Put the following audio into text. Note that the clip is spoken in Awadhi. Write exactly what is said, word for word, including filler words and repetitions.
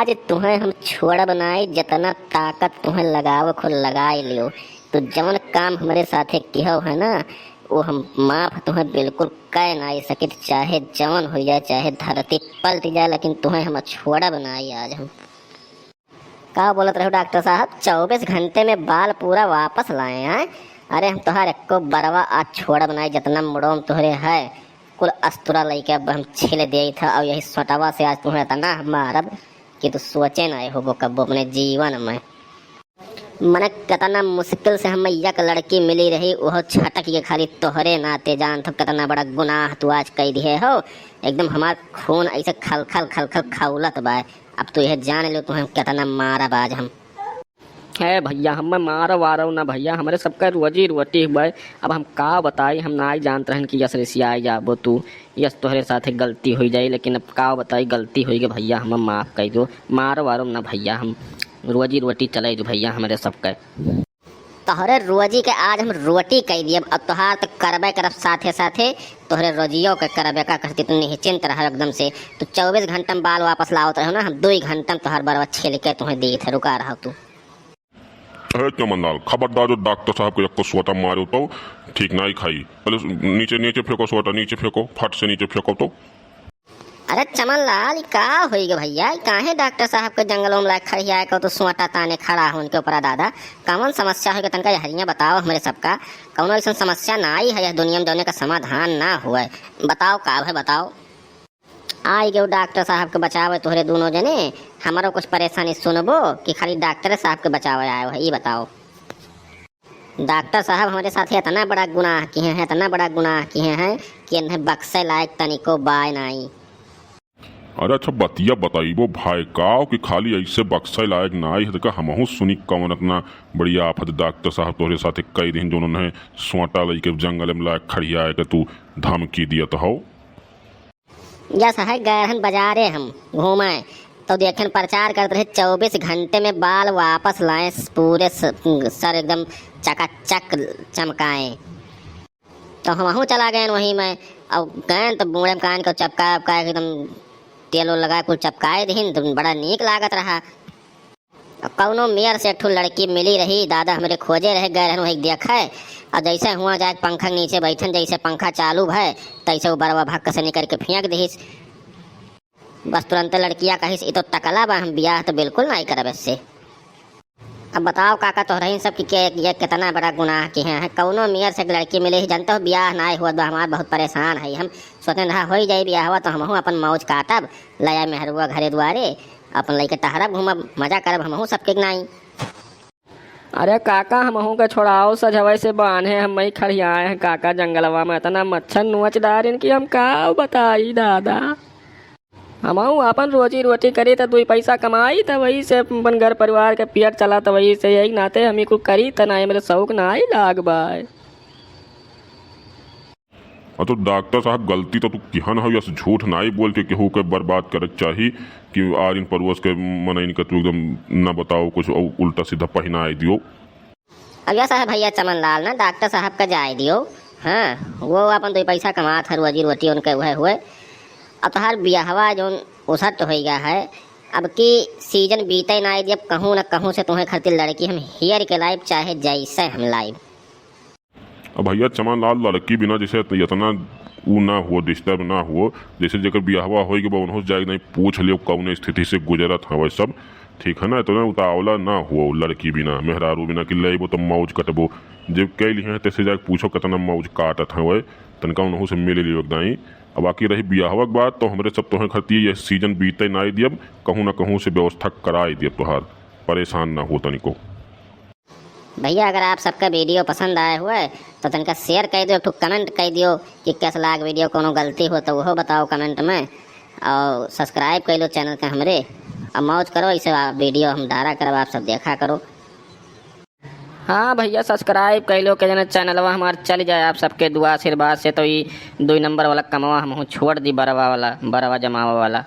आज तुहें हम छोड़ब नाई, जतना ताकत तुहें लगावे को लगाई लियो। तू जवन काम हमरे साथे किहो है ना, वो हम माफ तुहें बिल्कुल कह नाई सकित, चाहे जवन हो जाए, चाहे धरती पलट जाए, लेकिन तुहें हम छोड़ब नाई आज हम। का बोलत रहो डॉक्टर साहब, चउबीस घंटे में बाल पूरा वापस लाए हैं? अरे हम तोहार एको बरवा आज छोड़ब नाई, जतना मुड़ोम तोहरे है, कुल अस्तुरा लइके अब हम छील देइत ह, और यही सोटवा से आज तुहें इतना मारब कि तू सोचे नाई होबो कब्बो अपने जीवन में। मने कितना मुश्किल से हमें एक लड़की मिली रही, उहो छटक के खाली तोहरे नाते। जानत हो कितना बड़ा गुनाह तू आज कई दिहे हो, एकदम हमार खून ऐसे खल खल खल खल खौलत बा। अब तू यह जान लो, तुहें कितना मारब आज हम। ए भैया, हमें मारो वारो ना भैया, हमरे सबका रोजी रोटी हुआ है। अब हम का बताई, हम नाई जानत रहन कि यस रिसियाई जाबो तू, यस तोहरे साथे गलती होई जाई, लेकिन अब का बताई, गलती होई गई भैया, हमें माफ कर दो, मारो वारो ना भैया, हम रोजी रोटी चले जो भैया हमरे सबका। तोहरे रोजी के आज हम रोटी कई दियब, अब तोहार तो करबे करब, साथे साथे तोहरे रोजियो के करबे। का करती, तू निश्चिंत रहो एकदम से। तू चउबीस घंटा में बाल वापस लावत रहो ना, हम दो ही घंटा में तोहार बरवा छील के तुहें देइत है, रुका रहो तू। ए चमनलाल, खबरदार जो डॉक्टर साहब के एको सोटा मारो तो ठीक नाई खाई। पहले नीचे, नीचे फेंको सोटा, नीचे फेंको, फट से नीचे फेंको तो। अरे चमनलाल, ई का होई गे भैया? ई काहे डॉक्टर साहब के जंगलों में लायक खड़िया के तो सोटा ताने खड़ा हो उनके ऊपर दादा? कौन समस्या होई गे, तनका यहरिया बताओ हमरे सबका। कौनो ऐसन समस्या नाई है यह दुनिया में जौने का समाधान ना हुए। बताओ का है, बताओ। आई गयो डॉक्टर साहब के बचावे तोहरे दोनों जने, हमारो कुछ परेशानी सुनबो कि खाली डॉक्टर साहब के बचावे आयो है, ई बताओ। डॉक्टर साहब हमरे साथ इतना बड़ा गुनाह किहे हैं, इतना बड़ा गुनाह किहे हैं कि इन्हें बख्शे लायक तनिको बाय नाई। अरे अच्छा, बतिया बताइबो भाई काव कि खाली ऐसे बख्शे लायक नाई है, तो का हमहू सुनी कौन इतना बड़ी आफत डॉक्टर साहब तोहरे साथे कई दिन, जो उन्होंने सोटा लइके जंगल में लायक खड़िया के तू धमकी दियत हो। यस है, गए रहन बाजारे हम घूमे, तो देखन प्रचार करत रहे, चउबीस घंटे में बाल वापस लाए, पूरे स-, सर एकदम चकाचक चमकाए। तो हमहू चला गए वहीं में, और गए तो बूढ़े मकान को चपकाए उपकाए के एकदम तेल उल लगाए कुल चपकाए दिहिन, तो बड़ा नीक लागत रहा। कौनो मेर से एक ठो लड़की मिली रही, दादा हमरे खोजे रहे, गए रहन वही देखे। और जैसे हुआ जाए पंखा के नीचे बैठन, जैसे पंखा चालू भय, तैसे वो बरवा भक्क से निकर के फेंक दिहिस। बस तुरंत लड़किया कहिस, "ई तो टकला बा, हम बियाह तो बिल्कुल नाई करब इससे।" अब बताओ काका, तोहरहिन सब कि के, ये कितना बड़ा गुनाह किहे हैं। कौनो मेर से एक लड़की मिली ही, जनता हो बियाह नाई हुआ बा, हमार बहुत परेशान है हम। सोचन रहा होई जाई बियाहवा तो हमहू अपन मौज काटब, लया मेहरुआ घरे दुआरे, अपन लइके टहरब घूमब, मजा करब हमहू सबके नाई। अरे काका, हमहू के छोड़ाओ, सजवै से बान्हे हम मई खड़ियाए हैं काका, जंगलवा में इतना मच्छर नोच डारिन कि हम का बताई दादा। हमहू अपन रोजी रोटी करी त दुई पैसा कमाई त वही से अपन घर परिवार के पेट चला, त वही से यही नाते हम ई कुल करी त ना, मेरे शौक ना आई लाग बाय। आ तो डॉक्टर साहब, गलती तो तू किहन हो, यस झूठ नाई बोल के केहू के बर्बाद करे के चाही कि आरिन परोस के मनइन के तू एकदम न बताओ कुछ और उल्टा सीधा पहिनाए दियो। अब यस है भैया चमनलाल ना, डॉक्टर साहब का जाए दियो। हाँ, वो अपन दो पैसा कमात है, रोजी रोटी उनके वह हुए। अब तोहार बियाहवा जौन उसट हो गया है, अब की सीजन बीते ना, यदि अब कहूँ न कहूँ से तुम्हें खातिर लड़की हम हेर के लाइब, चाहे जैसे हम लाइब। अब भैया चमनलाल, लड़की बिना जैसे इतना ऊ ना हो, डिस्टर्ब ना हो, जैसे जेकर बियाहवा होई के बा, उन्हों से जाके नहीं पूछ लियो कौन स्थिति से गुजरत हवे सब, ठीक है ना? इतना उतावला ना हो लड़की बिना, मेहरारू बिना कि लेबो तो मौज कटबो। जब कह लिहे हैं तैसे जाके पूछो कितना मौज काटत हवे, तनका उन्हों से मिल लियो एक दाई। अब बाकी रही बियाहवा के बात, तो हमरे सब तोहे खातिर ये सीजन बीते नाई दियब, कहूँ ना कहूँ से व्यवस्था कराई दियब तोहार, परेशान ना हो तनिको। भैया, अगर आप सबका वीडियो पसंद आए हुए तो तनिका शेयर कर दियो, एक ठो कमेंट कर दियो कि कैसा लाग वीडियो, कोनो गलती हो तो वो बताओ कमेंट में, और सब्सक्राइब कर लो चैनल के हमरे। अब मौज करो, इसे आप वीडियो हम डारा करब, आप सब देखा करो। हाँ भैया, सब्सक्राइब कर लो के जना चैनलवा हमार चल जाए आप सबके दुआ आशीर्वाद से, तो ई दुई नंबर वाला कमवा हमहू छोड़ दी, बरवा वाला, बरवा जमावा वाला।